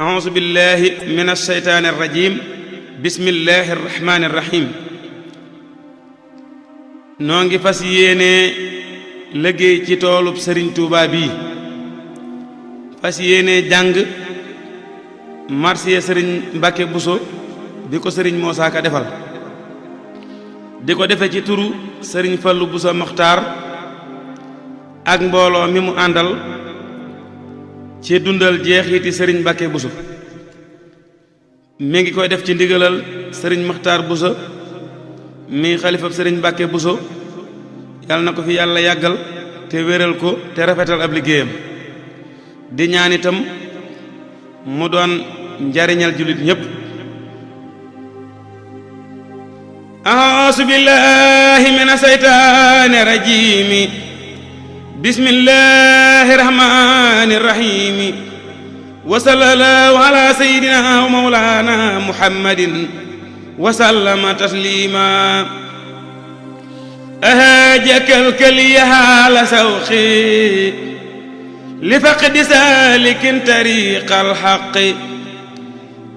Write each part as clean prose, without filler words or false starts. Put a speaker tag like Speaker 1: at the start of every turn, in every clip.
Speaker 1: أعوذ بالله من الشيطان الرجيم بسم الله الرحمن الرحيم نونغي فاس يéene liggéey ci toolub Serigne Touba bi fas yéene jàng marsiya Serigne Mbacke Bousso bi ko Serigne Moussa Ka defal di ko defe ci turu Serigne Fallou Bousso Mokhtar ak mbooloo mi mu àndal ci dundal jeexiti Serigne Mbacke Bousso mi ngi koy def ci ndigalal Serigne Mokhtar Bousso mi xalifab Serigne Mbacke Bousso yàlla na ko fi yàlla yàggal te wéral ko te rafetal ab liggéeyam di ñaan itam mu doon njariñal jullit ñépp. a'uuzu billahi mina saytaani rajiimi bismillahi rahmaani rahiimi wa sallallahu ala sayyidina wa mawlana muhammadin wa sallama tasliima أهاجك الكلي حال سوخي لفقد سالك طريق الحق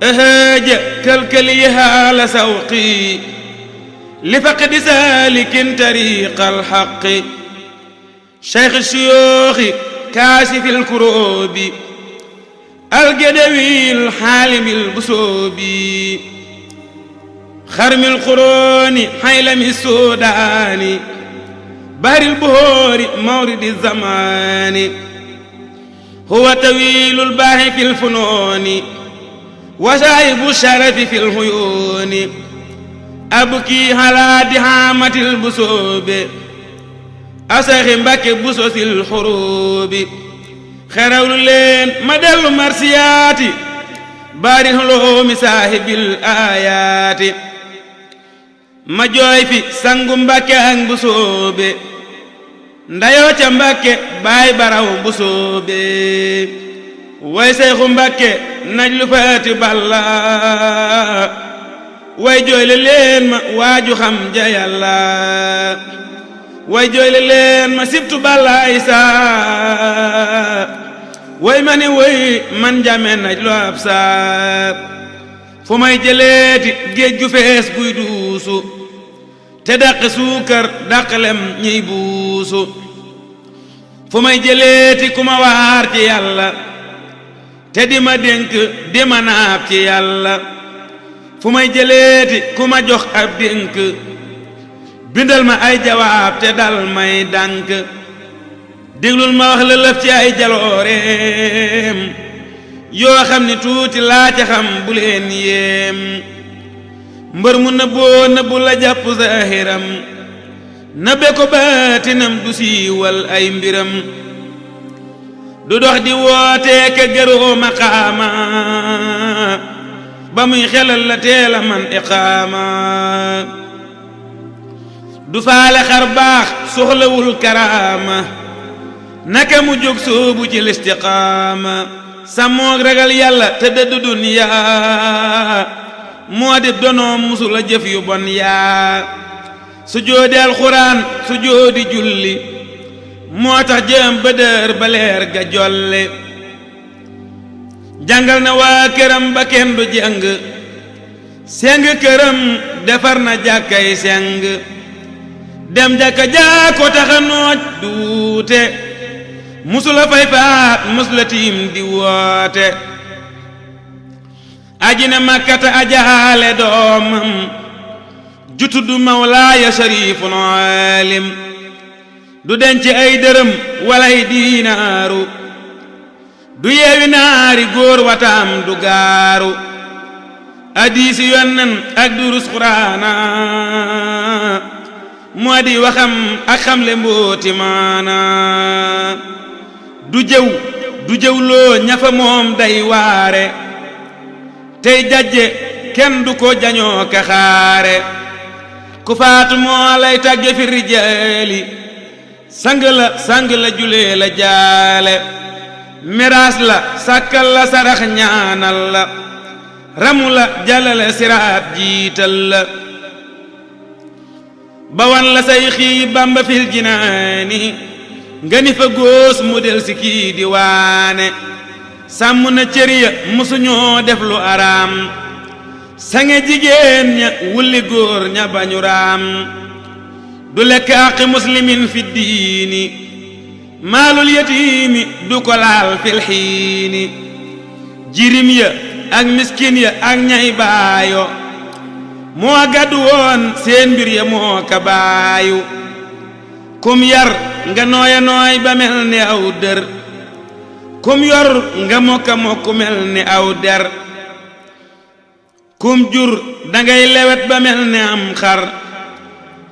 Speaker 1: أهاجك الكلي حال سوخي لفقد سالك طريق الحق شيخ الشيوخ كاشف الكروب الجدوي الحالم البصوبي خرم القرون حيلم السودان بحر البهور مورد الزمان هو طويل الباح في الفنون وشايب الشرف في الهيون أبكي على دهامة البصوب أسخ مبكي بصوص الحروب خيرول لين مدل مرسياتي باري الهلوم صاحب الآيات ma jooy fi sangu Mbàkke ak Mbusoobe ndayoo ca Mbàkke baay baraw Mbusoobe way Seexu Mbàkke naj lu faati balla way jooyle leen ma waaju xam ja Yàlla way jooyle leen ma sibtu balla Isaa way ma ni way man jame naj lu ab saa fu may jëleeti géej gu fees guy duusu te dàq suukar dàq lem ñiy buusu fu may jëleeti ku ma waar ci yàlla te di ma dénk di ma naab ci yàlla fu may jëleeti ku ma jox ab dénk bindal ma ay jawaab te dal may dànk déglul ma wax la lëf ci ay jalooreem yoo xam ni tuuti laa ca xam bu leen yéem mbër mu nëbboo nëbbu la jàpp zahiram nëbbe ko baatinam du siiwal ay mbiram du dox di wootee ka gëroo maqaama ba muy xelal la teela man iqaama du faale xar baax soxlawul karaama naka mu jóg soobu ci listiqaama sàmmoog ragal yàlla te dëddu duniyaa moo di donoom musula jëf yu bon yaa su joodi alxuraan su joodi julli moo tax jëm bëdër ba leer ga jolle jàngal na waa këram ba kenn du jàng seng këram defar na jàkkay seng dem jàkka jaako taxa nooj duute musula fay faat musula tiim di woote ajina makkata ajaale doomam jutudu mawlaaya sharifun alim du denc ay dërëm walay diinaaru du yeewi naari góor wataam du gaaru hadiisi yonnen ak durus quraana moo di waxam ak xamle mbooti maana du jëw loo ñafa moom day waare tey jajje kenn du ko jañoo ka xaare ku faatu moo lay tàgge fi rijaali sang la julee la jaale miraas la sàkkal la sarax ñaanal la ramu la jalale siraat jiital la bawan la say xii Bamba fil jinaani nga ni fa góos mu del si kii di waane sàmm na cër ya musuñoo def lu araam sange jigéen ña wulli góor ña bañu raam du lekk àqi muslimin fi diini maalul yatiimi du ko laal fil xiini jirim ya ak miskin ya ak ñay baayo moo gàddu woon seen mbir ya moo ka baayu kum yar nga nooya nooy ba mel ni aw dër kum yor nga mokka mokku mel ni aw der kum jur dangay lewet ba mel ni am xar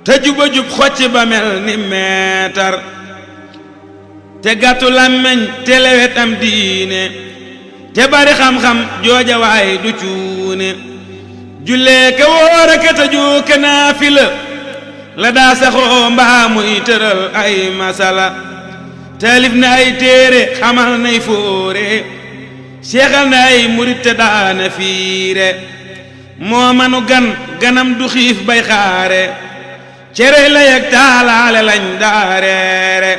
Speaker 1: te juba jub xocc ba mel ni meetar te gàttu làmmeñ te lewet am diine te bari xam-xam jooja waay du cuune jullee ka wóor a ka tëju ka naafila la daa saxoo mbaa muy tëral ay masala taalif na ay téere xamal nay fóore seexal na ay murit te daana fiire moo manu ganam du xiif bay xaare cere lay ak taalaale lañ daa reere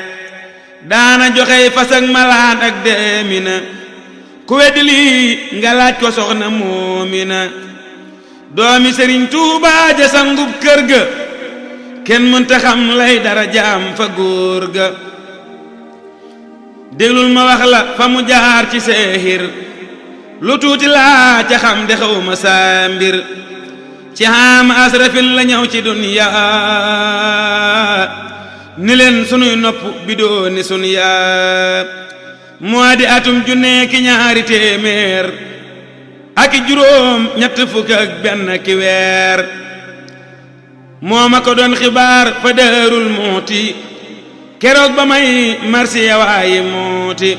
Speaker 1: daana joxey fas ak malaan ak deemina ku weddi lii nga laaj ko soxna moomina doomi sëriñ Tuubaa ja sangub kër ga kenn mënta xam lay dara jaam fa góor ga déglul ma wax la fa mu jaar ci seexir lu tuuti laa ca xam de xawma saa mbir ci xaam asrafin la ñëw ci duniya ni leen sunuy nopp bi dooni suniya moo di atum junne ki ñaari téeméer ak juróom ñett fukk ak benn ki weer moo ma ko doon xibaar fa Daarul Muhti keroog ba may marsiya waayi muuti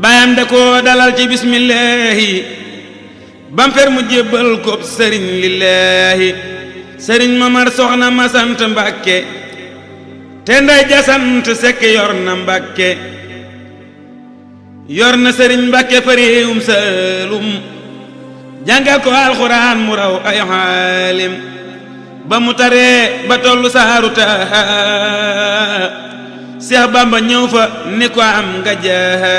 Speaker 1: bayam da ko dalal ci bismillahi bam fer mu jébbal ko sëriñ lillahi sëriñ Mamar soxna ma sant Mbàkke te nday jasant sekk yor na Mbàkke yor na sëriñ Mbàkke fa réewum Saalum jàngal ko alxuraan mu raw ay xaalim ba mu taree ba tollu saaru Taaha Seex Bamba ñëw fa ni ko am nga jaaha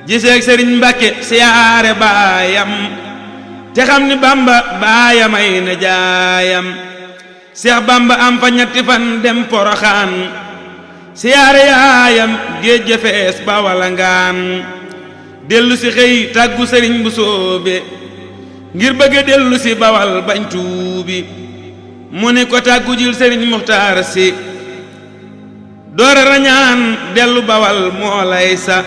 Speaker 1: giseeg sëriñ Mbàkke siyaare baayam te xam ni Bamba baayam ay na jaayam Seex Bamba am fa ñetti fan dem Poroxaan siyaare yaayam géej ja fees ba walangaan dellu si xëy tàggu sëriñ bu soobe ngir bëgga dellu si bawal bañ tuubi mu ni ko tàggu jil sëriñ Muxtaar si doora rañaan dellu bawal moo lay sa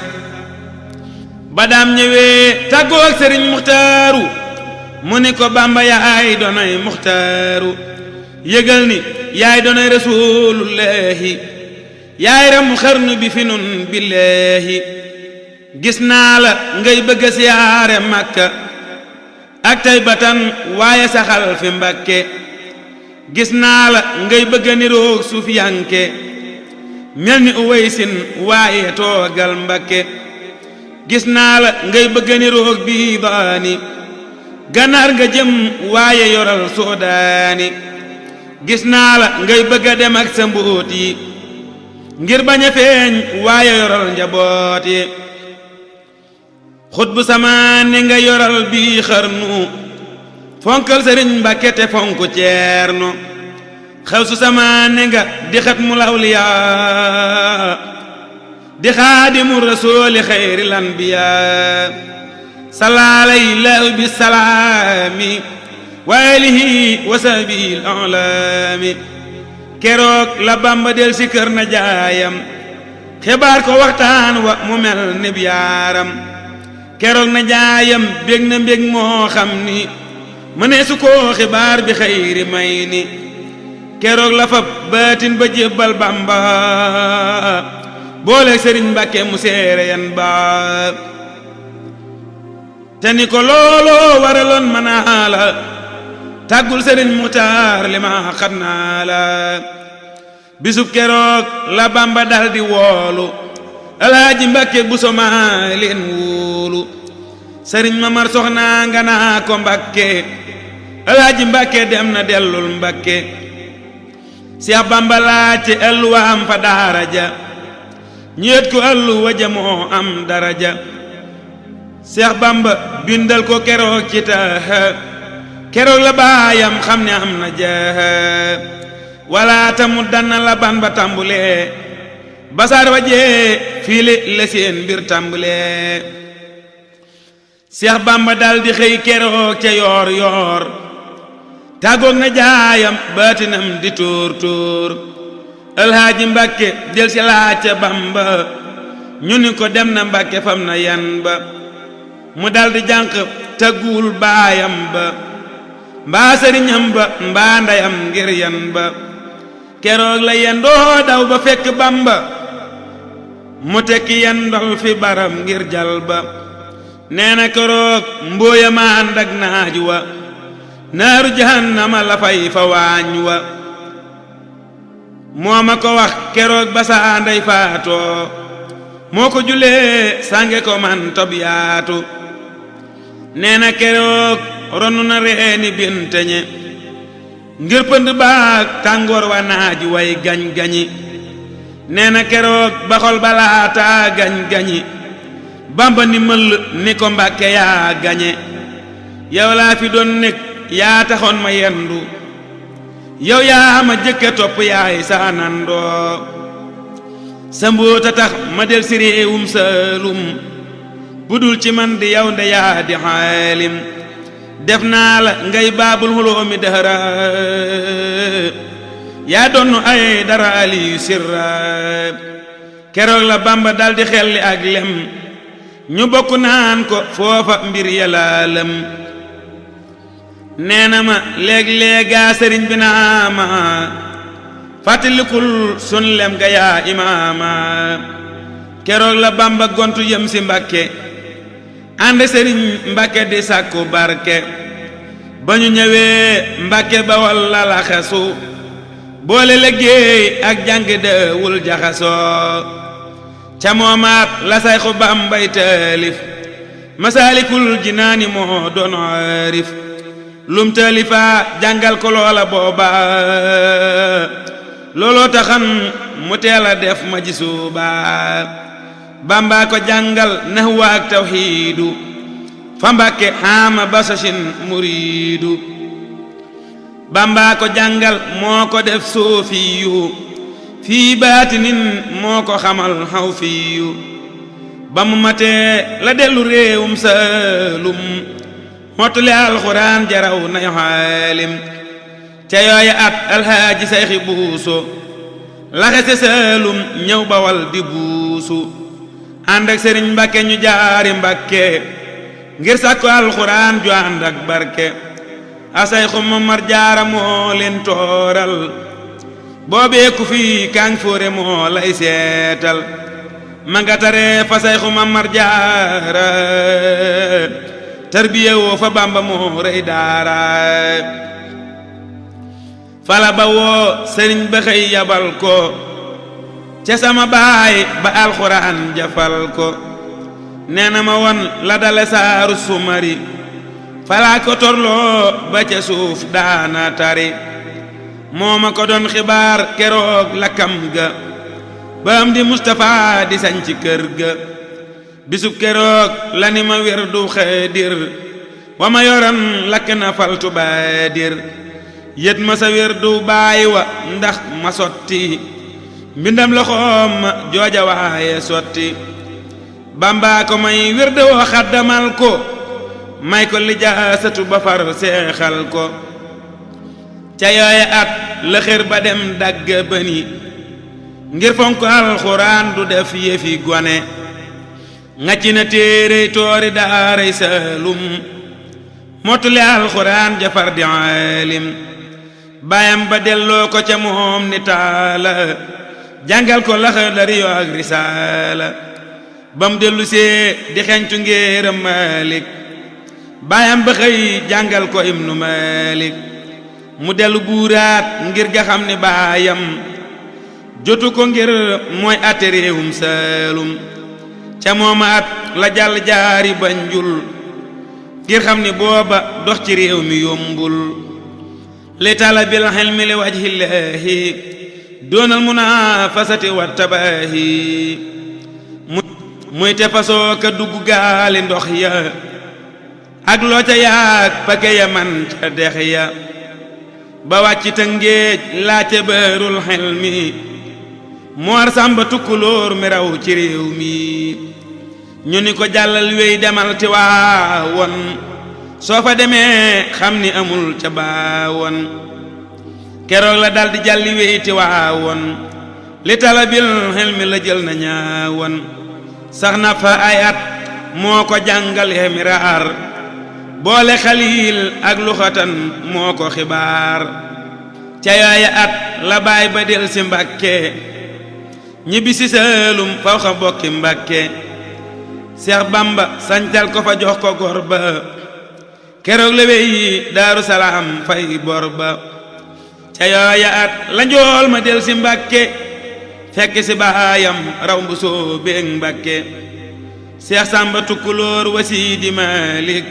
Speaker 1: ba daam ñëwee tàggoo ak sëriñ Muxtaaru mu ni ko Bamba yaay doonay Muxtaaru yëgal ni yaay doonay Rasuulullaahi yaay ramu xarnu bi fi nun billaahi gis naa la ngay bëgg a siyaare Makka ak tay batan waaye saxal fi Mbàkke gis naa la ngay bëgg a niroog Sufiyanke mel ni Uwaysin waaye toogal Mbàkke gis naa la ngay bëgg a niroog Biidaani ganaar nga jëm waaye yoral Soodaani gis naa la ngay bëgg a dem ak sa mbóot yi ngir bañ a feeñ waaye yoral njaboot yi xut bu samaani nga yoral bii xarnu fonkal sëriñ Mbàkke te fonku ceerno xew su samaani nga di xat mu lawliyaa di xaadimu rasuuli xayril anbiyaa salaalaylahu bi salaami wa alihi wa sahbihi alaami keroog la Bamba del si kër na jaayam xibaar ko waxtaan wa mu mel ni yaaram keroog na jaayam bég na mbég moo xam ni mënee su koo xibaar bi xayri may ni keroog la fab baatin ba jébbal Bamba boole sëriñ Mbàkke mu seere yan ba te ni ko looloo waraloon ma naa la tàggul sëriñ Muxtaar li ma xat naa la bisub keroog la Bamba dal di woolu Alaaji Mbàkke bu soma leen wóolu sëriñ Mamar soxna nga naa ko Mbàkke Alaaji Mbàkke dem na dellul Mbàkke Seex Bamba laajte ëlluwaam fa daara ja ñeet ko allu waja moo am daraja Seex Bamba bindal ko keroog ci taaha keroog la baayam xam ne am na jaaha wala tamu danna la ban ba tàmbulee basaar wajee fiile la seen mbir tàmbulee Seex Bamba dal di xëy keroog ca yoor yoor tàggoog na jaayam baatinam di tóor tóor Alhaaji Mbàkke del si laaj ca Bamba ñu ni ko dem na Mbàkke fam na yan ba mu dal di jànq tagguwul baayam ba mbaa sëriñam ba mbaa ndeyam ngir yan ba keroog la yendoo daw ba fekk Bamba mu tekki yendol fi baram ngir jal ba nee na keroog mbooya ma ànd ak naaj wa naaru jahannama la fay fa waañ wa moo ma ko wax keroog ba saa ndey faatoo moo ko julee sànge ko man tob yaatu nee na keroog ronu na reeni binteñe ngir pënd baag tàngoor wa naaj way gañ-gañi nee na keroog ba xol balaata gañ-gañi Bamba ni mëll ni ko Mbàkke yaa gañe yow laa fi doon nekk yaa taxoon ma yendu yow yaa ma jëkke topp yaay saa nandoo sa mbóota tax ma del si réewum Saalum budul ci man di yow nde yaa di xaalim def naa la ngay baabul xuloomi dëhëra yaa doon ay dara aliyu sirra keroog la Bamba dal di xelli ak lem ñu bokk naan ko foofa mbir yalaalam nee na ma léeg-léegaa sëriñ bi naa ma fàttalikul sun lem ga yaa imaama keroog la Bamba gontu yem si Mbàkke ànd sëriñ Mbàkke di sàkku barke ba ñu ñëwee Mbàkke Bawol la la xesu boole liggéey ak jàng deewul jaxasoo ca moomaat la Sayxu Bambay taalif Masaalikul Jinaani moo doon aarif lum taalifa jàngal ko loola booba looloo taxan mu teel a def ma ji suuba Bamba ko jàngal nahwa ak tawxiidu fa Mbàkke xaama basashin muriidu Bamba ko jàngal moo ko def soofiyu fii baatinin moo ko xamal xaw fiyu ba mu matee la dellu réewum Saalum mottule alxuraan jaraw nay xaalim ca yooya at alxaaji Sayxi Buuso laxese Saalum ñëw Bawal di buusu ànd ak sëriñ Mbàkke ñu jaari Mbàkke ngir sàkku alxuraan ju ànd ak barke a Sayxu Mamar Jaara moo leen tooral boobee ku fi kaang fóore moo lay seetal ma nga tare fa Sayxu Mamar Jaara tarbiya woo fa Bamba moo rëy daara fala ba woo sëriñ ba xëy yabal ko ca sama baay ba alxuraan jafal ko nee na ma won la dale saaru sumari falaa ko torloo ba ca suuf daana tari moo ma ko doon xibaar keroog lakkam ga ba am di Mustapha di sañ ci kër ga bisub keroog la ni ma wirdu Xaadir wa ma yoran lakk na faltu baadir yët ma sa wirdu baay wa ndax ma sotti mbindam loxoom ma jooja waaye sotti Bamba ko may wirdu woo xaddamal ko may ko lijaasatu ba far seexal ko ca yooye at la xër ba dem dagg bëni ngir fonk alxuraan du def yëfi gone ngacc na téere toori daaray Saalum mottule alxuraan jafar di aalim baayam ba delloo ko ca moom ni taala jàngal ko Laxdari yo ak Risaala bam dellu see di xeñtu ngéeram Maalik baayam ba xëy jàngal ko Ibnu Maalik mu dellu buuraat ngir ga xam ne baayam jotu ko ngir mooy atte réewum Saalum ca mooma at la jàll jaari Banjul ngir xam ni booba dox ci réew mi yombul li talabil xilmi li wajhillaahi doonal munaafasati wa tabaahi muy te fasoo ka dugg gaali ndox ya ak loo ca yaag pake ya man ca dex ya ba wàcc Tëngéej laajte bërul xel mi Moor Sàmba Tukulóor mi raw ci réew mi ñu ni ko jàllal wéy demal Tiwaawan soo fa demee xam ni amul ca baawoon keroog la daldi jàlli wéy Tiwaawan li talabil xel mi la jël na ñaawoon sax na fa ay at moo ko jàngal Miraar boole Xaliil ak luxatan moo ko xibaar ca yooya at la baay ba del si Mbàkke ñibbi si Saalum faw xa bokki Mbàkke Seex Bamba sancal ko fa jox ko gor ba keroog la wey Daaru Salaam fay bor ba ca yooya at la njool ma del si Mbàkke fekk si baayam raw mbu soo beeg Mbàkke Seex Sàmba Tukulóor wa Siidi Maalik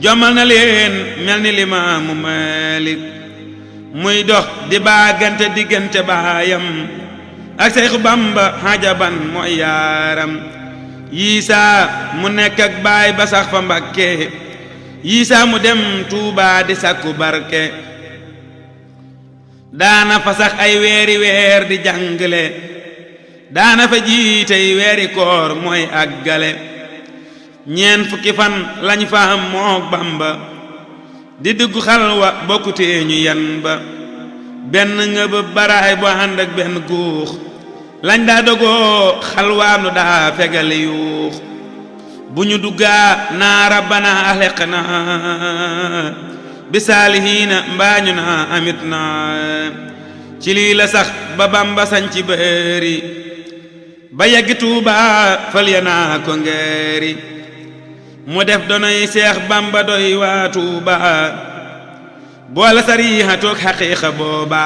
Speaker 1: jommal na leen mel ni Limaamu Maalik muy dox di baagante diggante baayam ak Seexu Bamba xajaban mooy yaaram yiisaa mu nekk ak baay ba sax fa Mbàkke yiisaa mu dem Tuubaa di sàkku barke daana fa sax ay weeri weer di jàngale daana fa jiitey weeri koor mooy àggale ñeen fukki fan lañ fa am mook Bamba di dugg xalwa bokkutee ñu yan ba benn ngëb baraay bu ànd ak benn guux lañ daa dogoo xalwaam lu daa fegale yuux bu ñu duggaa naa rabbana axleqna bi saalihiina mbaañu naa amit na ci lii la sax ba Bamba sañ ci bëri ba yegg Tuubaa fal ya naa ko ngeeri mu def donoy Seex Bamba doy waa Tuubaa boole sariixa toog xaqiiqa booba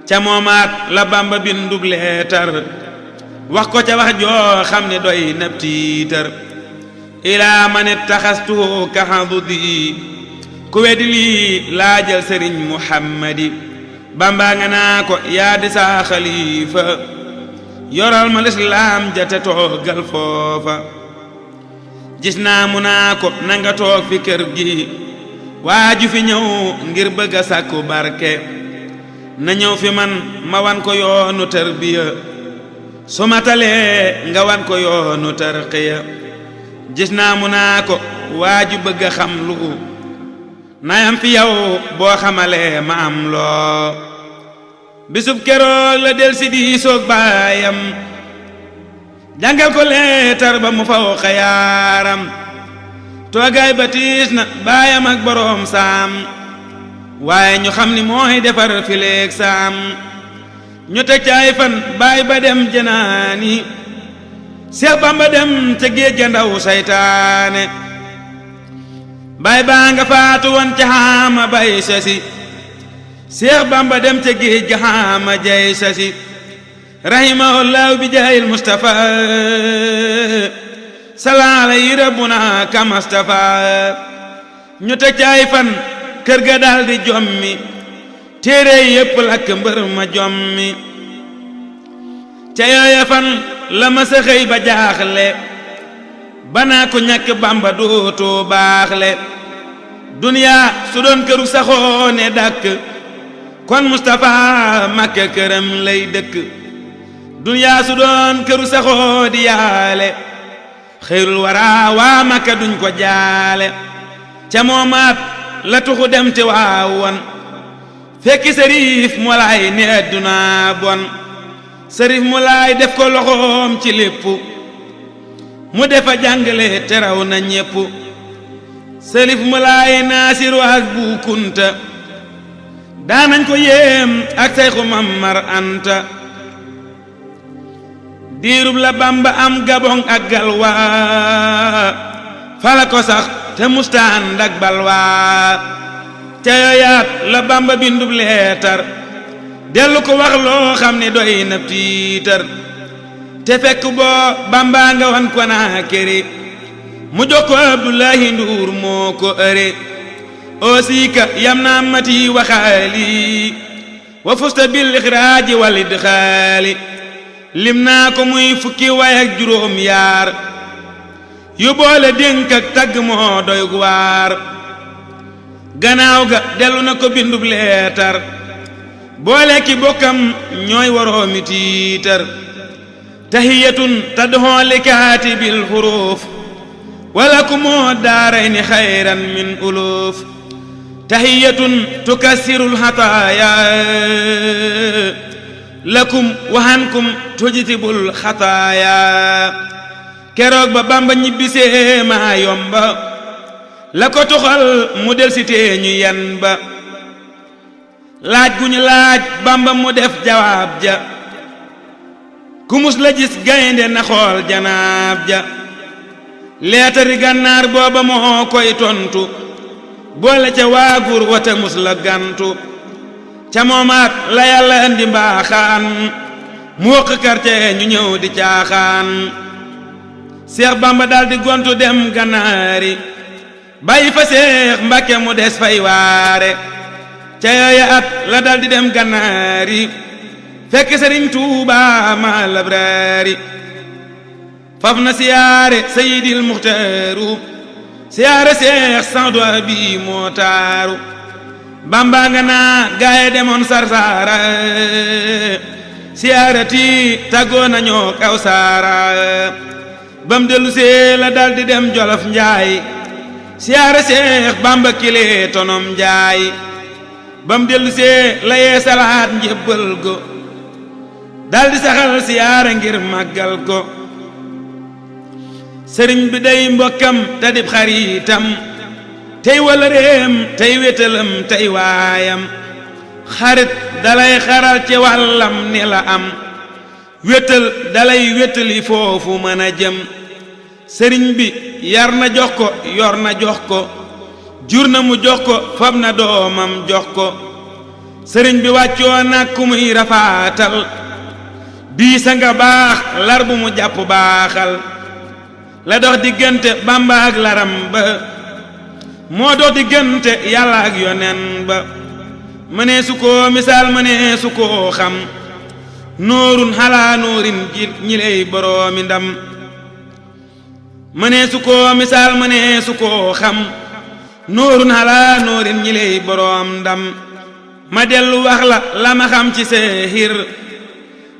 Speaker 1: ca moomaat la Bamba bindub leetar wax ko ca wax joo xam ne doy nab tiitar ilaa man ittaxastuhu ka xadudi ku weddi lii laajal Sëriñ Muhammadi Bamba nga naa ko yaa di saa xalifa yoral ma lislaam ja te toogal foofa gis naa mu naa ko nanga toog fi kër gi waaju fi ñëw ngir bëgg a sàkku barke na ñëw fi man ma wan ko yoonu tarbiya su ma talee nga wan ko yoonu tarqiya gis naa mu naa ko waaju bëgg a xam lu nayam fi yow boo xamalee ma am loo bisub keroog la del si di soog baayam jàngal ko leetar ba mu faw xayaaram toogaay ba tiis na baayam ak boroom saam waaye ñu xam ni mooy defar fileeg saam ñu teg caay fan baay ba dem janaani Seex Bamba dem ca géej ga ndaw saytaane baay baa nga faatu woon ca xaama bay sasi Seex Bamba dem ca géej ga xaama jay sasi rahimahullahu bi jaayil Mustafa salaala yi rabbuna kamastafa ñu teg caay fan kër ga daldi jommi téere yépp lakk mbër ma jommi ca yooya fan la ma sa xëy ba jaaxle banaa ko ñàkk Bamba dootoo baaxle duniyaa su doon këru saxoo ne dàkk kon Mustafa Makka këram lay dëkk duniyaa su doon këru saxoo di yaale xëyrul waraa waa Makka duñ ko jaale ca moomaat la tuxu dem te waawoon fekki Sërif Mulaay ne adduna bon Sërif Mulaay def ko loxoom ci lépp mu defa jàngale te raw na ñépp Sërif Mulaay Naasiru ak Bu Kunta daanañ ko yéem ak Sayxu Mamar Anta diirub la Bamba am Gabon ak Galwa fala ko sax te mustaan ak balwa ca yooyaat la Bamba bindub leetar dellu ko wax loo xam ne doy na tiitar te fekk boo Bamba nga wan ko naa kere mu jox ko Abdullahi Nduur moo ko ëre oosiika yam naa mati waxaali wa fusta bil ixraaji wal idxaali lim naa ko muy fukki way ak juróom yaar yu boole dénk ak tagg moo doy gu waar gannaaw ga dellu na ko bindub leetar boole ki bokkam ñooy waroomi tiitar tahiyatun tadhoo li kaatibil xuruuf wala ku moo daarayni xayran min uluf tahiyatun tukassirul xataaya lakum waxankum tujtibul xataaya keroog ba Bamba ñibbisee maa yomba la ko tuxal mu del si tee ñu yan ba laaj gu ñu laaj Bamba mu def jawaab ja ku mus la gis gaynde na xool janaab ja leetari gànnaar booba moo koy tontu boole ca waagur wata mus la gantu ca moomaat la yàlla andi mbaaxaan mu wëq karte ñu ñëw di caaxaan Seex Bamba daldi gontu dem gànnaari bàyyi fa Seex Mbàkke mu des fay waare ca yooya at la daldi dem gànnaari fekk Sëriñ Tuuba ma labraari faf na siyaare Seydil Muxtaaru siyaare Seex Sadu Abi moo taaru Bamba nga naa gaaye demoon Sarsara siyaarati tàggoo nañoo Kawsara bam dellu see la daldi dem Jolof Njaay siyaare Seex Bamba kile tonom Njaay bam dellu see la yee salaat njébbal go daldi saxal siyaare ngir màggal ko sëriñ bi day mbokkam te dib xaritam tey wala réem tey wétalam tey waayam xarit dalay xaral ci wàllam ni la am wétal dalay wétali foofu mën a jëm sëriñ bi yar na jox ko yor na jox ko jur na mu jox ko fab na doomam jox ko sëriñ bi wàccoo nag ku muy rafaatal bii sa nga baax lar bu mu jàpp baaxal la dox diggante Bamba ak laram ba moo dox diggante yàlla ak yonen ba mënee su koo misaal mënee su koo xam nóorun xalaa nóorin ji ñi lay boroomi ndam mënee su koo misaal mënee su koo xam nóorun xalaa nóorin ñi lay boroom ndam ma dellu wax la ma xam ci seexir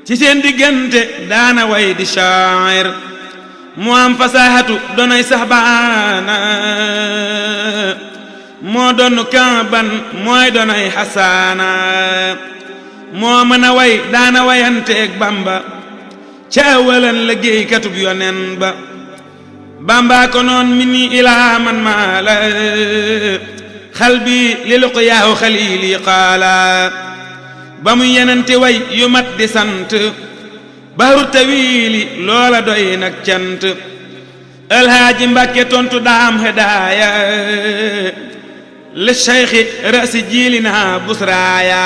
Speaker 1: ci seen diggante daana way di shaa'ir mu am fasaahatu doonay saxbaana moo doonu Kaaban mooy doonay Xasaana moo mën a way daana wayanteeg Bamba ca awalan liggéeykatub yonen ba Bamba ko noon mi ni ilaa man maala xalbi li luqyaahu xaliili qaala ba mu yenente way yu mat di sant bahru tawiili loola doy nag cant alhaaji Mbàkke tontu daam hedaaya li cheikhi rasi jiilina busraaya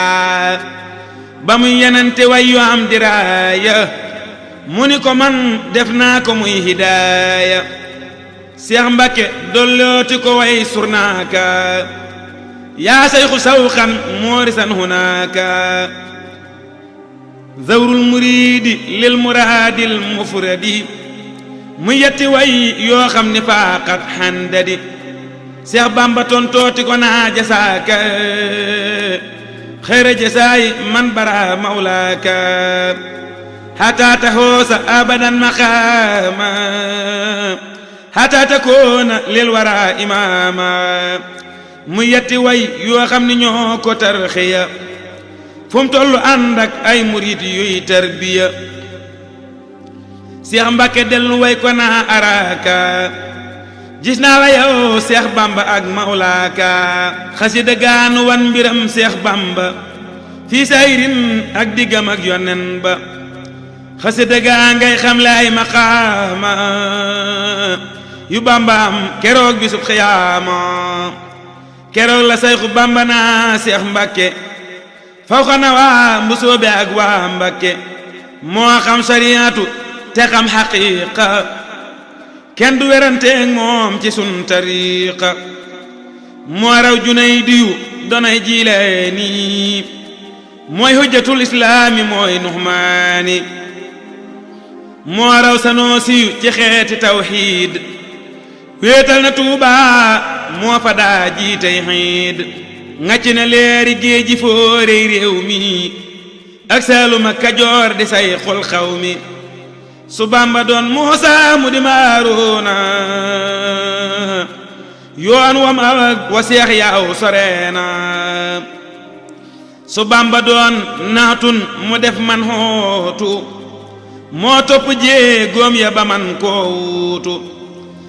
Speaker 1: ba mu yenente way yu am diraaya mu ni ko man def naa ko muy hidaaya Seex Mbàkke dollooti ko way surnaaka yaa sayxu sawxan moorisan hunaaka zawrul muriidi lil muraadil mufradi mu yetti way yoo xam ni faaqat xandadi Seex Bamba tontooti ko naa jasaaka xayra jasaayi man bara mawlaaka xataa taxoosa abadan maqaama xataa takoona lil wara imaama mu yetti way yoo xam ni ñoo ko tarxiya fu mu tollu ànd ak ay murid yuy tarbiya Seex Mbàkke dellu way ko naa araaka gis naa la yow Seex Bamba ak mawlaaka xasida gaanu wan mbiram Seex Bamba fii sayrin ak diggam ak yonen ba xasida gaa ngay xamle ay maqaama yu Bamba am keroog bisub xiyaama keroog la sayxu Bamba naa Seex Mbàkke faw xana waa mbusoobe ak waa Mbàkke moo xam sariyaatu te xam xaqiiqa kenn du weranteeg moom ci sun tariiqa moo raw Junaydiyu donay Jilaani mooy hujjatul islaami mooy Nuxmaani moo raw Sanusi ci xeeti tawxiid wéetal na Tuuba moo fa daa jiitey xiid ngàcc na leeri géeji fóorey réew mi ak Saalum ak Kajoor di say xul xaw mi su Bamba doon Muusa mu di Maaruuna yoon wam ak wa seex yaaw soreena su Bamba doon naatun mu def man xootu moo topp jéegoom ya ba man koo wuutu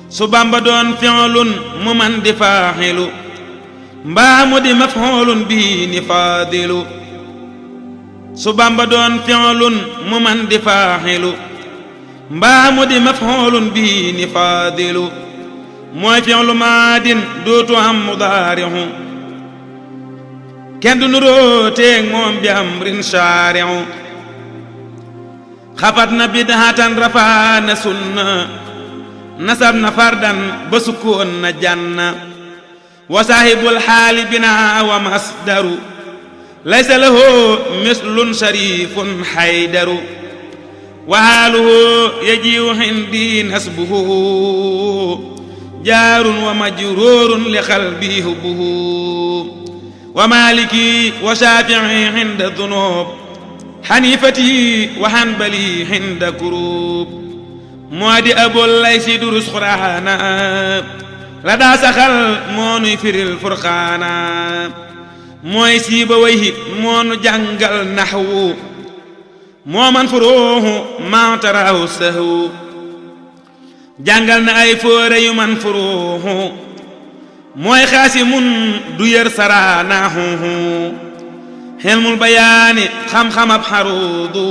Speaker 1: su Bamba doon fi'lun mu man di faaxilu mbaa mu di maf'ulun bii ni faadilu su Bamba doon fi'lun mu man di faaxilu mbaa mu di maf'ulun bii ni faadilu mooy fi'lu maadin dootu am mudaari'u kenn du nuroo teeg moom bi amrin shaari'u xafat na bid'atan rafaa na sunna nasab na fardan ba sukkoon na janna wa saahibul xaali binaa wa masdaru laysa lahu mislun sharifun xaydaru wa haaluhu yajiu xindi nasbuhu jaarun wa majruurun li qalbi hubbuhu wa maliki wa shaafi'i xinda dunub xanifati wa hanbali xinda kurub moo di abul laysi durus quraana la daa saxal moo nuy firil furqaana mooy siiba wayhi moo nu jàngal naxwu moo man furuuhu maa taraahu sahwu jàngal na ay fóore yu man furuuhu mooy xaasimun du yër saraanahu xelmul bayaani xam-xamab xaruudu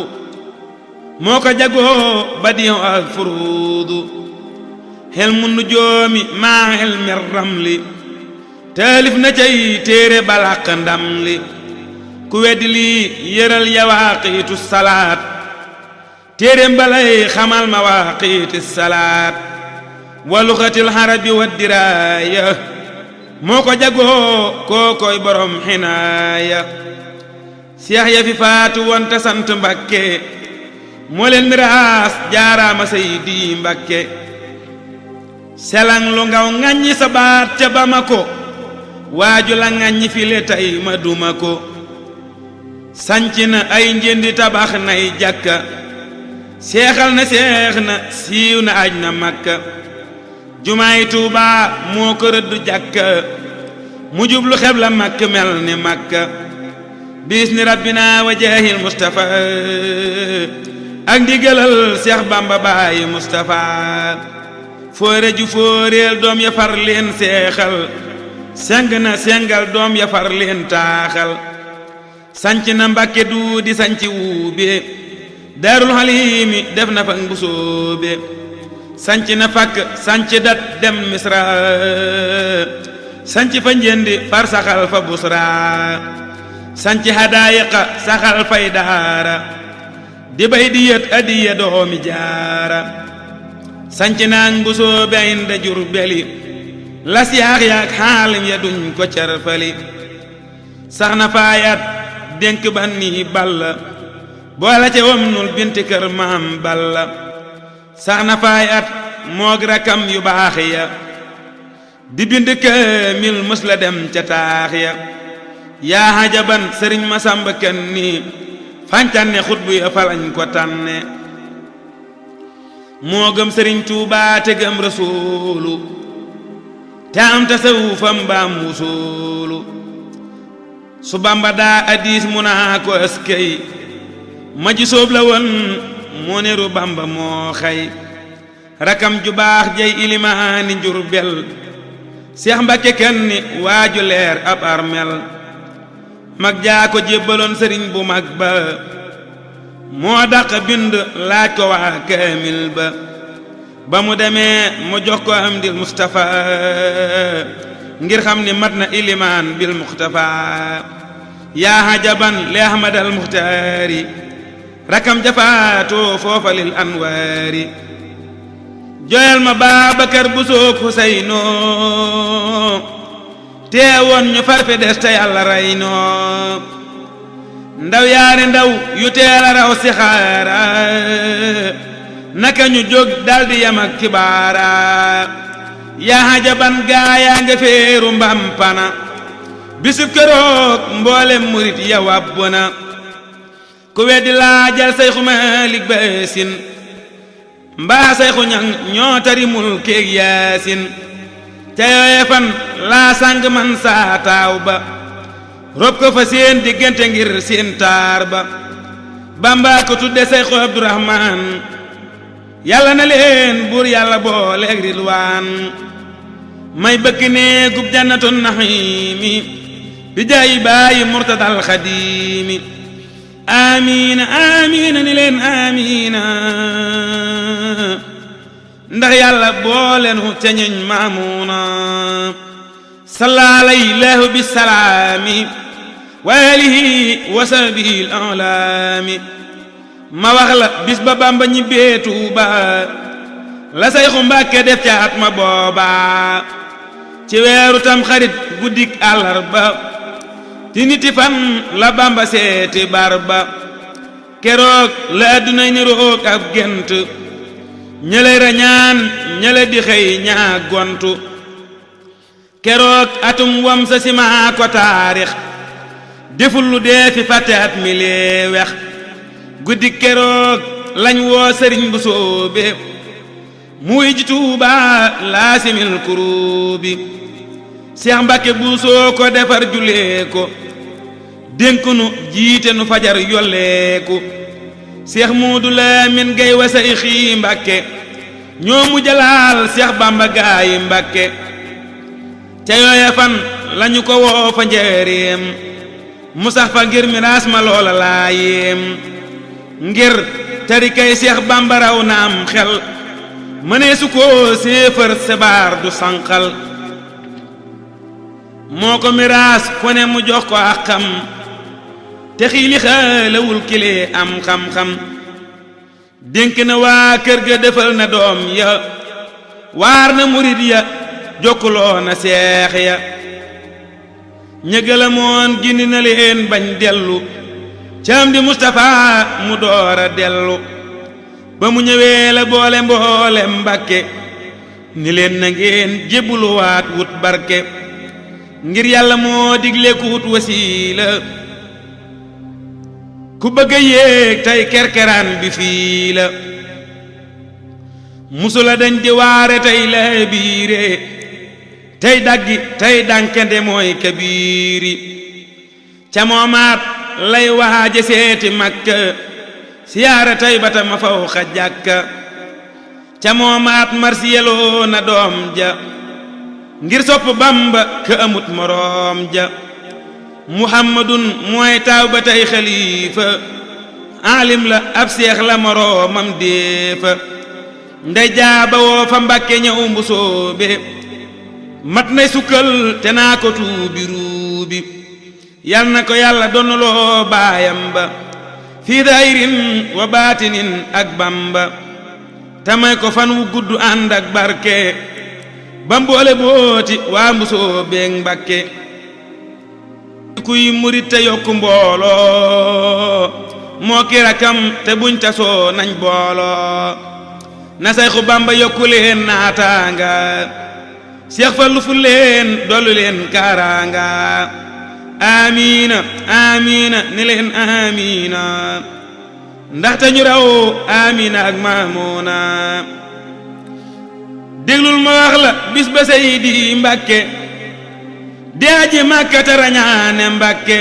Speaker 1: moo ko jagoo badiyu ak furuudu xelmu nujoomi maa xelmi ramli taalif na cay téere balaq ndam li ku weddi lii yëral yawaaqiitu salaat téere mbalay xamal mawaaqiiti salaat wa luxatil xarabi wa diraaya moo ko jagoo kookoy borom xinaaya seex ya fi faatu wante sant Mbakke moo leen miraas jaaraama Seydi Mbakke selang lu ngaw ŋaññi sa baat ca Bamako waaju la ŋaññi file tay ma duma ko sanc na ay njëndi tabax nay jàkka seexal na seex na siiw na aj na Makka jumaay Tuuba moo ko rëddu jàkka mu jublu xebla Makka mel ni Makka bisni rabbina wa jaahil Mustafa ak ndigalal Seex Bamba baayi Mustafa foore ju fooreel doom ya far leen seexal seng na sengal doom ya far leen taaxal sanc na Mbàkke du di sanc wuube Daarul Xaliimi def na fa mbusoobe sanc na fakk sanc dat dem Misra sanc fa njëndi far saxal fa Busra sanc hadaayiqa saxal fay daara di bay di yët adiya doomi jaara sanc naang mbusoobe inda Jurbeli las yaax yaak xaalim ya duñ ko carfali sax na faayat dénk ban nii balla boole ca wam nul binti kër maam balla sax na faayat moog rakam yu baax ya di bind kaamil mës la dem ca taax ya yaa hajaban sëriñ Masamba Kanni fancanne xutbu ya falañ ko tànne moo gëm sëriñ Tuubaa te gëm rasuulu te am tasawufam mbaam wusuulu su Bamba daa hadiis mu naa ko ëskey ma ji soob la woon moo niru Bamba moo xay rakam ju baax jey ilimaani Njurbel Seex Mbakke Kanni waaju leer ab armel mag jaa ko jébbaloon sëriñ bu mag ba moo dàq bind laaj ko waa kaamil ba mu demee mu jox ko Amdil Mustafa ngir xam ni mat na ilimaan bil Muxtafa yaa hajaban li Ahmadal Muxtaari rakam jafaatoo foofa lil anwaari joyal ma Baabakar bu soog Huseynoo teewoon ñu farfe des te yàlla rey noo ndaw yaari ndaw yu teel a raw si xaara naka ñu jóg daldi yam ak kibaara yaa hajaban gaayaa nga féeru mbampana bisub keroog mboolem murit ya wàbbu na ku weddi laajal Sayxu Maalik Baasin mbaa Sayxu Ñaŋ ñoo tari mulkeeg Yaasin ca yooye fan laa sàng man saa taaw ba rob ko fa seen diggante ngir seen taar ba Bamba ko tudde Sayxu Abdurahmaan yàlla na leen buur yàlla booleeg ridwaan may bëkk néegub jannatun naxiimi bi jaayi baayi murtadal xadiimi amiina amiina ni leen amiina ndax yàlla boolenu ca ñoñ maamuuna salla alayhi bisalaami wa alihi wa sahbihi al-alaami ma wax la bis ba Bamba ñibbee Tuuba la Sayxu Mbàkke def ca at ma booba ci weeru tam xarit guddik àllarba ti niti fan la Bamba seeti barba keroog la addunay niroog ab gént ñële rañaan ñële di xëy ñaa gontu keroog atum wam sa simaa ko taarix deful lu dee fi fàtte at mi lee wex guddi keroog lañ woo sëriñ bu soobe muy ji Tuuba laasimil kurubi Seex Mbàkke bu soo ko defar julee ko dénk nu jiite nu fajar yolleeku Seex Muudu Lamin Gay wa Sayxi Mbàkke ñoo mu jalaal Seex Bamba gaayi Mbàkke ca yooya fan lañu ko woo fa njëreem mu sax fa ngir miraas ma loola laayéem ngir tarikay Seex Bamba raw na am xel mënee su ko séefër sebaar du sànqal moo ko miraas ko ne mu jox ko ak xam te xiili xaalawul kile am xam-xam dénk na waa kër ga defal na doom ya waar na murit ya jokkuloo na seex ya ñëgala moon gindi na leen bañ dellu caam di Mustapha mu doora dellu ba mu ñëwee la boole mboole Mbàkke ni leen na ngeen jébbuluwaat wut barke ngir yàlla moo digle ku wut wasiila ku bëgg a yéeg tey kerkeraan bi fii la musula dañ di waare tey la biire tey daggi tey dankende mooy kabiiri ca moomaat lay waaje seeti Makka siyaara tey bata ma faw xa jàkka ca moomaat marsiyeloo na doom ja ngir sopp Bamba ka amut moroom ja Muhammadun mooy taaw ba tey xalifa alim la ab seex la moroomam déefa ndey jaaba woo fa Mbàkke ñëw mbusoobe mat nay sukkal te naa ko tuubi ruubi yal na ko yàlla donnaloo baayam ba fii daayirin wa baatinin ak Bamba tamay ko fan wu gudd ànd ak barke ba mboole booti waa mbusoobeek Mbàkke kuy murit te yokku mbooloo moo ki rakam te buñ tasoo nañ booloo na Sayxu Bamba yokku leen naataanga Seex Fallu fu leen dollu leen kaaraanga amiina amiina ni leen amiina ndaxte ñu raw amiina ak maamuuna déglul ma wax la bis ba Seydi Mbàkke di aji Makka te rañaane Mbàkke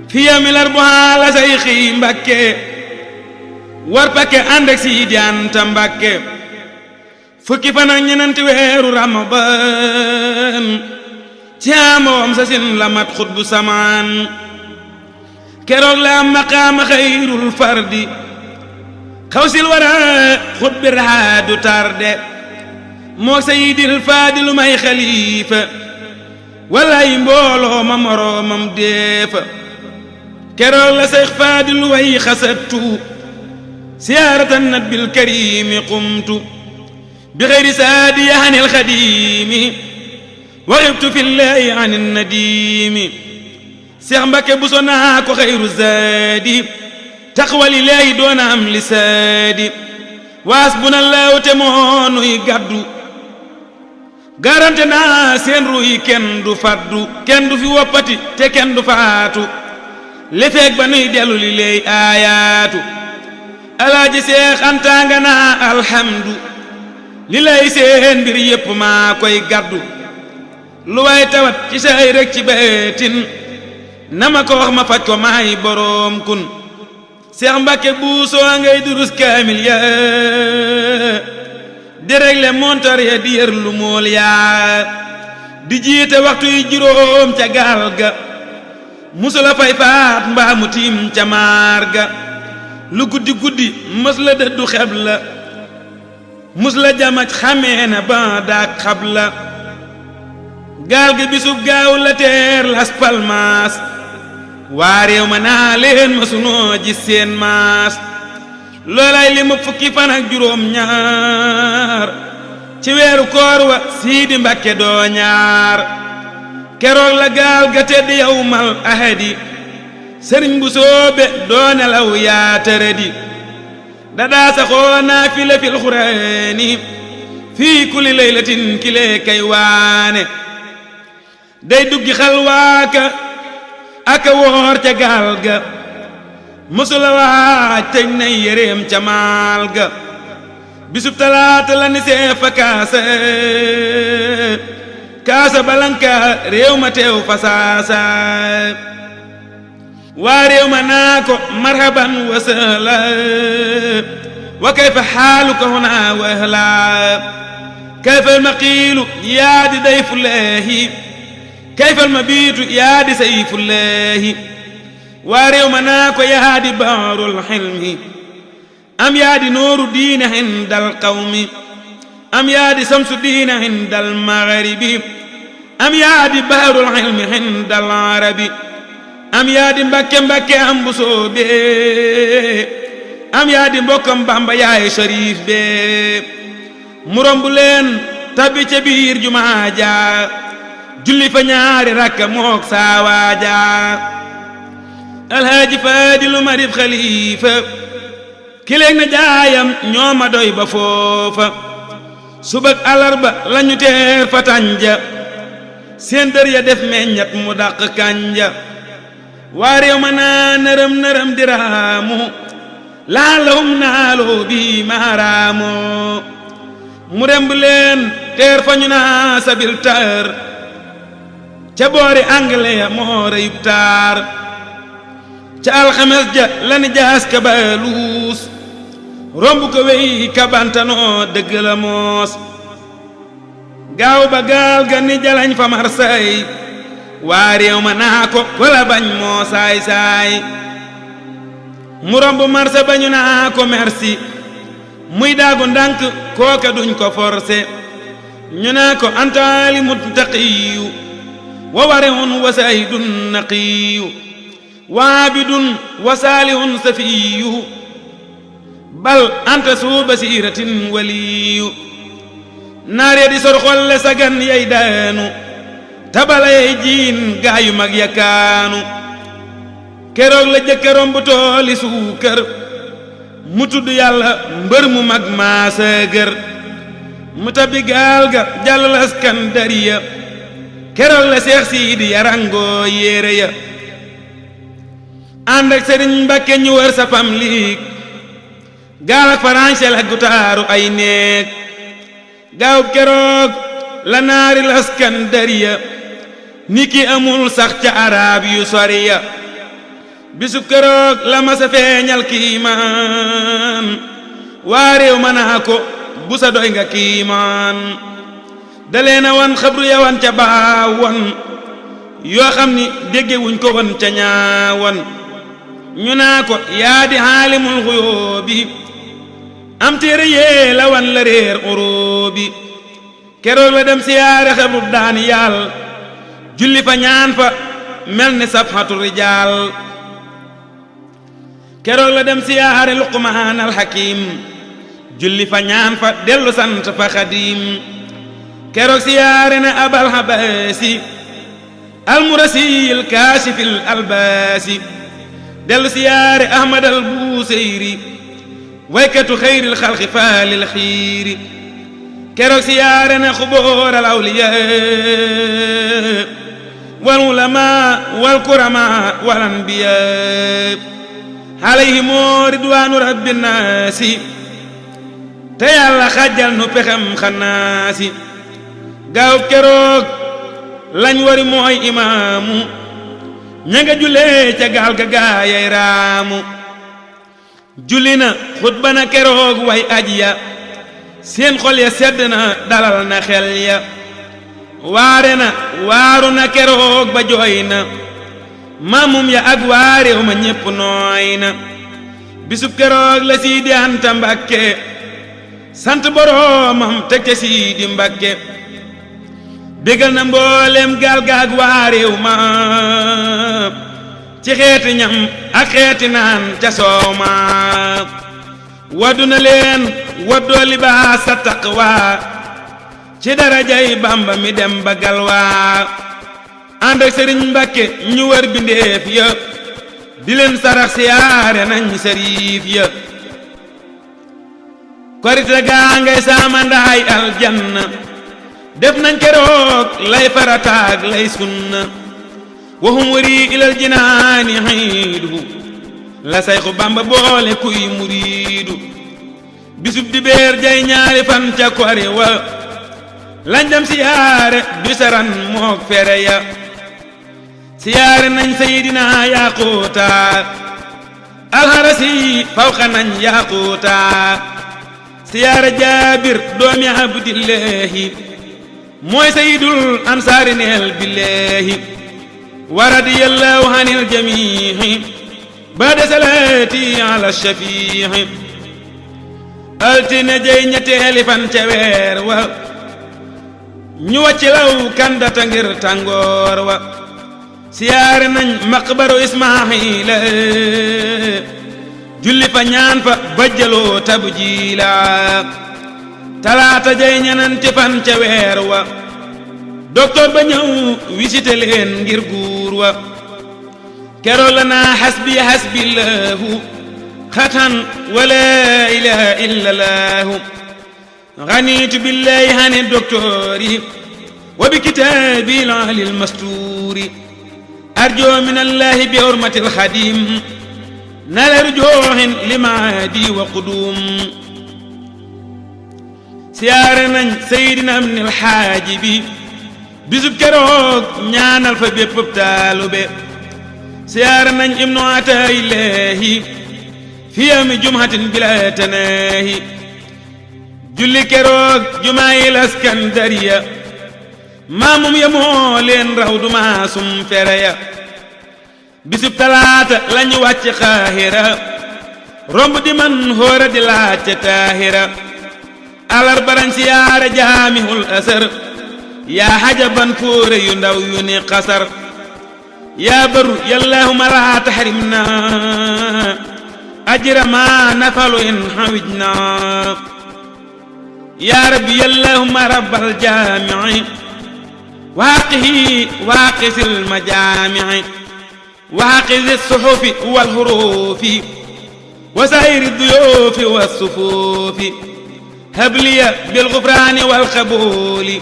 Speaker 1: fi yawmil arba'a la Sayxi Mbàkke war pakke ànd ak Sidi Anta Mbàkke fukki fan ak ñenenti weeru Ramadan ci amoom sa sin la mat xutbu samaan keroog la am maqaama xayrul fardi xawsil wara xutbi raadu tarde moo Seydil Faadilu may xalifa walay mbooloo ma moroomam deefa keroog la Seex Faadilu way xasattu siyaaratan nabil karimi qumtu bi xayri saadi anil xadimi waxibtu fillahi anin nadimi Seex Mbàkke bu so naa ko xayru zaadi taqwalilaahi doona am li saadi waas bu na lewte moo nuy gàddu garante naa seen ruy kenn du faddu kenn du fi woppati te kenn du faatu li feeg ba nuy dellu li lay aayaatu alaaji Seex Anta nga naa alhamdu li lay seen mbir yépp maa koy gàddu lu way tawat ci say rek ci beetin na ma ko wax ma faj ko maay boroom kun Seex Mbàkke buusoo ngay durus kaamil ya di régle montar ya di yër lu mool yaa di jiite waxtu yi juróom ca gaal ga musula fay faat mbaa mu tiim ca maar ga lu guddi guddi mës la dëddu xeb la mus la jamaj xamee na ba daak xab la gaal gi bisub gaaw la teer Las Palmas waa réew ma naa leen ma sunoo ji seen maas loolay li mu fukki fan ak juróom ñaar ci weeru koor wa Siidi Mbàkke doo ñaar keroog la gaal ga tedd yawmal ahadi sëriñ bu soobe doo nelaw yaa tërëdi dadaa saxoo naafila fil xuraani fii kulli laylatin kilee kay waane day duggi xalwaaka aka woor ca gaal ga mësula waaj tëj nay yéreem ca maal ga bisub talaata la ni see fa kaasa balanka réew ma teew fa saasa waa réew ma naa ko marhaban wa sahla wa kayfa xaaluka huna wa ahla kayfa almaqiilu yaa di dayfullaahi kayfa almabiitu yaa di sayfullaahi waa réew ma naa ko yaa di baarul xilmi am yaa di nooru diine indal qawmi am yaa di samsu diine indal magharibi am yaa di baarul xilmi indal arabi am yaa di Mbàkke Mbàkke am bu soobee am yaa di mbokkam Bamba yaay Sharif bee mu romb leen tabbi ca biir jumaa ja julli fa ñaari rakka mook saawaaja alhaaji Faadilu Marif Xalifa kileeg na jaayam ñooma doy ba foofa subak alarba lañu teer fa tànja seen dër ya def meññat mu dàq kànja waa réew ma naa nërëm nërëm diraamu laalahum naaloo bi maaraamoo mu remb leen teer fa ñu naa sabil tar ca boori anglais ya moo reyub taar ca alxames ja lani jaas ka baaluus romb ko wey kabantanoo dëgg la moos gaaw ba gaal ga ni jalañ fa marsay waa réew ma naa ko wala bañ moo saay saay mu romb marsa bañu naa ko merci muy daagu ndànk kooka duñ ko forcé ñu naa ko antaali muttaqiyu wa warihun wa saydun naqiyu waabidun wa saalihun safiyu bal anta suu basiratin waliyu naar ya di sor xolle sagan yay daanu tabala yay jiin gaayu mag yakaanu keroog la jëkka romb tooli suukar mu tudd yàlla mbër mu mag maasëgër mu tabbi gaal ga jàll Laskandariya keroog la Seex Siidi yarangoo yéere ya ànd ak Sëriñ Mbàkke ñu wër sa pam liig gaal ak faransel ak gutaaru ay néeg gaawub keroog la naari Laskandariya ni ki amul sax ca araab yu soriya bisub keroog la masa feeñal kiimaan waa réew ma naa ko bu sa doy nga kiimaan daleena wan xabru ya wan ca baawan yoo xam ni déggewuñ ko wan ca ñaawan ñu naa ko yaa di xaalimul xuyóobi am téere yee la wan la réer uróobi keroog la dem siyaare xabru daan yàll julli fa ñaan fa mel ni safhatu rijaal keroog la dem siyaare Luqmaan al Hakim julli fa ñaan fa dellu sant fa Xadim keroog siyaare na Abal Habaasi al Murasi al Kaashifi al Albaasi dellu siyaare Ahmad al Buseyri waykatu xayril xalqi faalil xiiri keroog siyaare na xubóor al awliyaa wal ulamaa wal kuramaa wal anbiyaa alayhimu ridwaanu rabbi naasi te yàlla xajjal nu pexem xannaasi gaaw keroog lañ wari mooy imaamu ña nga julee ca gaal ga gaayay raamu julli na xutba na keroog way aji ya seen xol ya sedd na dalal na xel ya waare na waaru na keroog ba jooy na maamum ya ak waareew ma ñépp nooy na bisub keroog la Siidi Anta Mbàkke sant boroomam teg ca Siidi Mbàkke bégal na mboolem gaal gaag waareew ma ci xeeti ñam ak xeeti naan ca soow ma waddu na leen waddoo libaas sa taqwa ci darajay Bàmba mi dem ba galwaa ànd ak Sëriñ Mbàkke ñu wër bindeef ya di leen sarax siyaare nañ sariif ya korite gaa ngay saamandaay aljanna def nañ keroog lay farataag lay sunna waxum wari ilal jinaani xiidu la sayxu Bàmba boole kuy muriidu bisub dibeer jay ñaari fan ca kori wa lañ dem siyaare bisaran mook fere ya siyaare nañ sayidina yaquuta alharasi fawxa nañ yaquuta siyaare jaabir doomi abdillahi mooy sayidul ansaari neel billahi wa radiyallahu anil jamihi baada salaati ala shafiihi altine jey ñetteeli fan ca weer wa ñu wàcc law kandata ngir tàngoor wa siyaare nañ maqbaru ismaila julli fa ñaan fa bajjaloo tabjiila talaata jey ñenanti fan ca weer wa docteur ba ñëw visité leen ngir guur wa keroog la naa xasbi xasbillahu xatan wala ilaha illa llahu ganiitu billahi hani docteuri wa bi kitaabi al-ali al-masturi arjo min allahi bi hurmati al-xadim nala rujoohin limaadi wa qudum siyaare nañ sayidina ibn al-xaaji bi bisub keroog ñaanal fa bépp taalube siyaare nañ ibnu ataayillahi fi yawmi jumhatin bila tanaahi julli keroog jumaayil askandariya maamum ya moo leen raw du maasum fere ya bisub talaata lañu wàcc xaahira romb di man hóora di laajte taahira alarbarañ siyaare jaamihul asar yaa xajaban fóore yu ndaw yu ni xasar yaa baru yallahuma laa taxrimna ajra ma nafalu in xawijna yaa rabbi yallahuma rabbal jaamici waaqihi waaqisil majaamici waaqisi suxufi wal xuruufi wa saayiri duyuufi wa sufuufi habliya bil gufraani wal qabuuli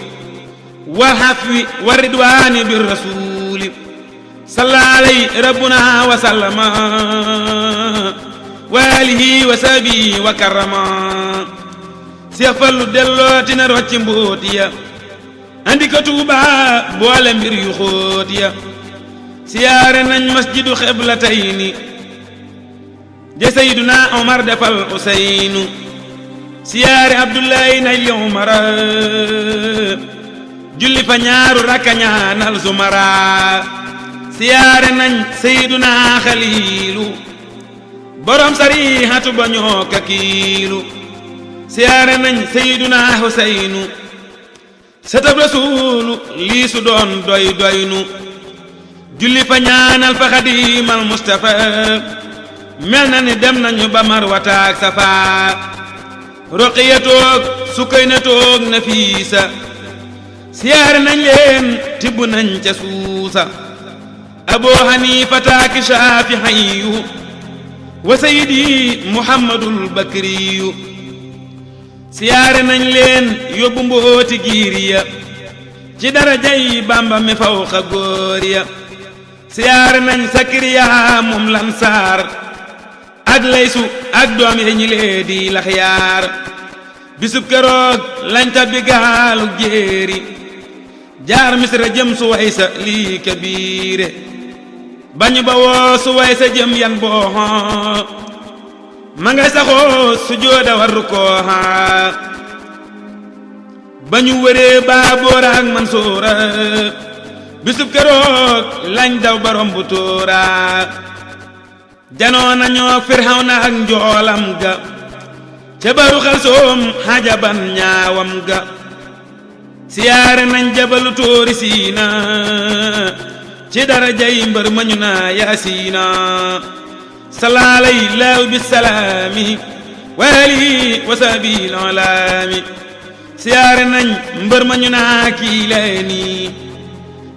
Speaker 1: wal xafwi wa ridwaani bir rasuuli salla alayhi rabbuna wa sallama wa alihi wa sahbihi wa karrama Seex Fallu dellooti na rocci mbóot ya andi ko Tuuba boole mbir yu xóot ya siyaare nañ masjidu xiblatayni ja Seyduna Omar defal Useynu siyaare Abdullahi nay li Umara julli fa ñaaru rakka ñaanal Zumara siyaare nañ Seyduna Xaliilu borom sarihatu ba ñoo kakiilu siyaare nañ Seyduna Huseynu setab rasuulu lii su doon doy doynu julli fa ñaanal fa Xadiimal Mustafa mel na ni dem nañu ba Marwata ak Safa Roqiya toog Sukayna toog Nafiisa siyaare nañ leen tibb nañ ca suusa Abu Hanifa taaki Shaafi'iyu wa sayidi muhammadul bakriyu siyaare nañ leen yóbbu mbooti giir ya ci darajay bamba mi fawxa góor ya siyaare nañ sakariya moom lansaar ak laysu ak doom yi ñi lee di laxyaar bisub keroog lañ tabbi gaalu jéeri jaar misra jëm Suwaysa lii kabiire bañu ba woo Suwaysa jëm yan booxo ma ngay saxoo sujooda warru kooxa bañu wëree Baaboora ak Mansuura bisub keroog lañ daw barom bu tóora janoo nañoo Firawna ak njoolam ga ca baru Xalsoom xajaban ñaawam ga siyaare nañ jabalu tóori Siina ci darajay mbër ma ñu naa Yaasiina salaalay laaw bisalaami wa alihi wa sahbihi alaami siyaare nañ mbër ma ñu naa Kiilaani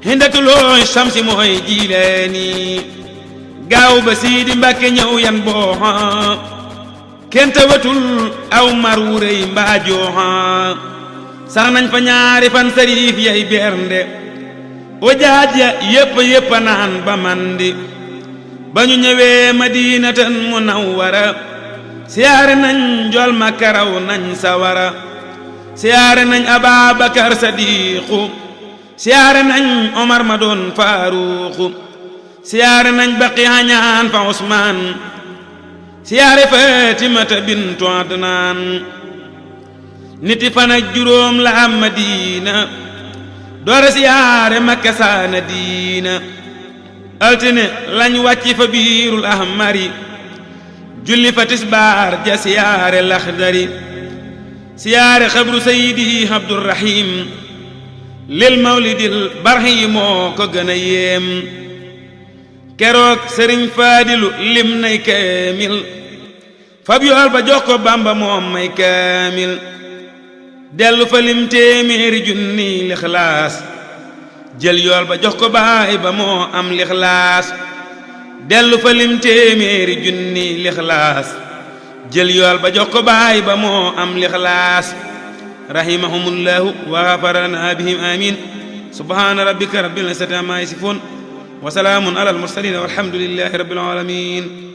Speaker 1: hindatulooy Samsi mooy Jiilaani gaaw ba Siidi Mbàkke ñëw yan booxa kenn tawatul aw mar wu rëy mbaa jooxa sax nañ fa ñaari fan sariif yay bernde wajaaj ya yépp naan ba mandi ba ñu ñëwee Madinatan Munawwara siyaare nañ njool ma karaw nañ sawara siyaare nañ Ababakar Sadiqu siyaare nañ Omar ma doon Faaruqu siyaare nañ Baqiya ñaan fa Usmaan siyaare Fatimata bintu Adnaan niti fan ak juróom la am Madina doora siyaare Makka saana diina altine lañ wàcci fa biirul ahmari julli fa tisbaar ja siyaare Laxdari siyaare xabru Sayidi Abdurrahim lil mawlidil barhi moo ko gën a yéem keroog Sëriñ Faadilu lim nay kaamil fab yool ba jox ko Bamba moom may kaamil dellu fa lim téeméeri junni lixlaas jël yool ba jox ko baay ba moo am lixlaas dellu fa lim téeméeri junni lixlaas jël yool ba jox ko baay ba moo am lixlaas rahimahumullahu wa ghafarana bihim amin subhana rabbika rabbil izzati amma yasifun wa salaamun alal mursalin walhamdulillahi rabbil alamin